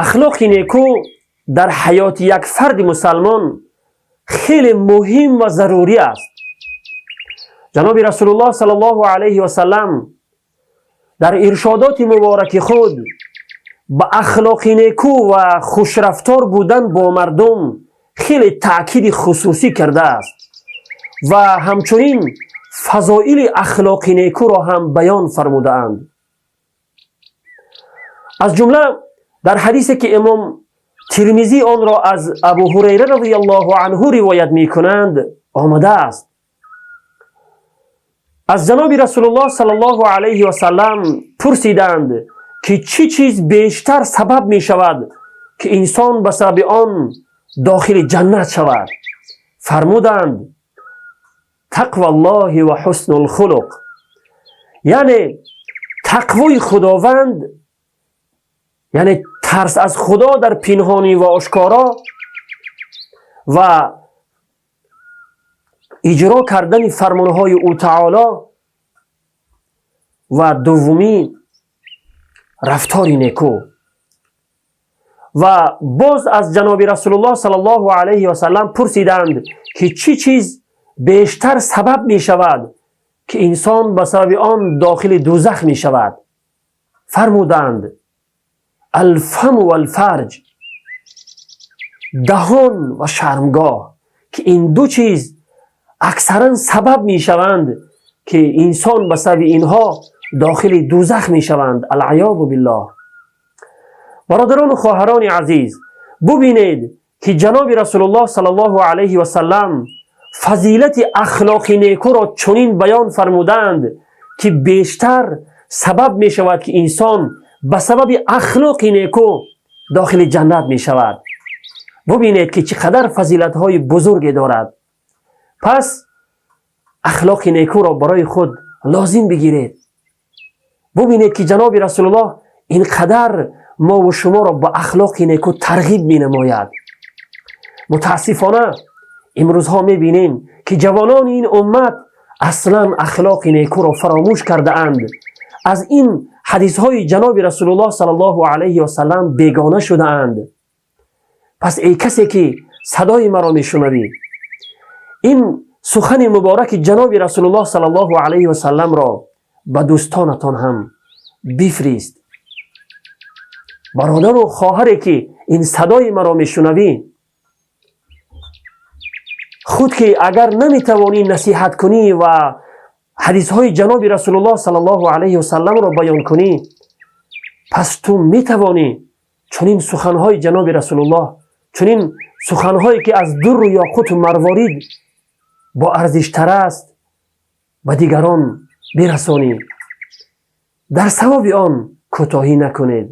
Ахлоқи неку дар ҳаёти як фарди мусалмон хеле муҳим ва зарурӣ аст. Ҷаноби Расулуллоҳ саллаллоҳу алайҳи васаллам дар иршодоти мубораки худ ба ахлоқи неку ва хушрафтор будан бо мардум хеле таъкиди хусусӣ кардааст ва ҳамчунин фазоили ахлоқи некуро ҳам баён фармудаанд. Аз ҷумла дар ҳадисе, ки имом Тирмизӣ онро аз Абу Ҳурайра розияллоҳу анҳу ривоят мекунанд, омадааст: аз ҷаноби Расулуллоҳ саллаллоҳу алайҳи васаллам пурсиданд, ки чӣ чиз бештар сабаб мешавад, ки инсон ба сабаби он дохили ҷаннат шавад? Фармуданд: тақваллоҳи ва ҳуснулхулуқ, яъне тақвои Худованд, яъне тарс аз Худо дар пинҳонӣ ва ошкоро ва иҷро кардани фармонҳои Ӯ таоло ва дуввумӣ рафтори неку. Ва боз аз ҷаноби Расулуллоҳ саллаллоҳу алайҳи васаллам пурсиданд, ки чӣ чиз бештар сабаб мешавад, ки инсон ба сабаби он дохили дӯзах мешавад? Фармуданд: алфаму валфарҷ, даҳон ва шармгоҳ, ки ин ду чиз аксаран сабаб мешаванд, ки инсон ба сабаби инҳо дохили дӯзах мешаванд, алъаёзу биллоҳ. Бародарону хоҳарони азиз, бубинед, ки ҷаноби Расулуллоҳ саллаллоҳу алайҳи васаллам фазилати ахлоқи некуро чунин баён фармуданд, ки бештар сабаб мешавад, ки инсон ба сабаби ахлоқи неку дохили ҷаннат мешавад. Бубинед, ки чӣ қадар фазилатҳои бузурге дорад. Пас ахлоқи некуро барои худ лозим бигиред. Бубинед, ки ҷаноби Расулуллоҳ ин қадар мову шуморо ба ахлоқи неку тарғиб менамояд. Мутаассифона, имрӯзҳо мебинем, ки ҷавонони ин уммат аслан ахлоқи некуро фаромӯш кардаанд, аз ин ҳадисҳои ҷаноби Расулуллоҳ саллаллоҳу алайҳи васаллам бегона шудаанд. Пас эй касе, ки садои маро мешунавӣ, ин сухани мубораки ҷаноби Расулуллоҳ саллаллоҳу алайҳи васалламро ба дӯстонатон ҳам бифирист. Бародару хоҳаре, ки ин садои маро мешунавӣ, худ ки агар наметавонӣ насиҳат кунӣ ва ҳадисҳои ҷаноби Расулуллоҳ саллаллоҳу алайҳи васалламро баён кунӣ, пас ту метавонӣ чунин суханҳои ҷаноби Расулуллоҳ, чунин суханҳое, ки аз дурру ёқуту марворид бо арзиштар аст, ба дигарон бирасонӣ. Дар савоби он кӯтоҳӣ накунед.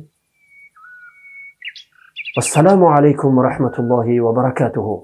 Вассалому алайкум ва раҳматуллоҳи ва баракатуҳу.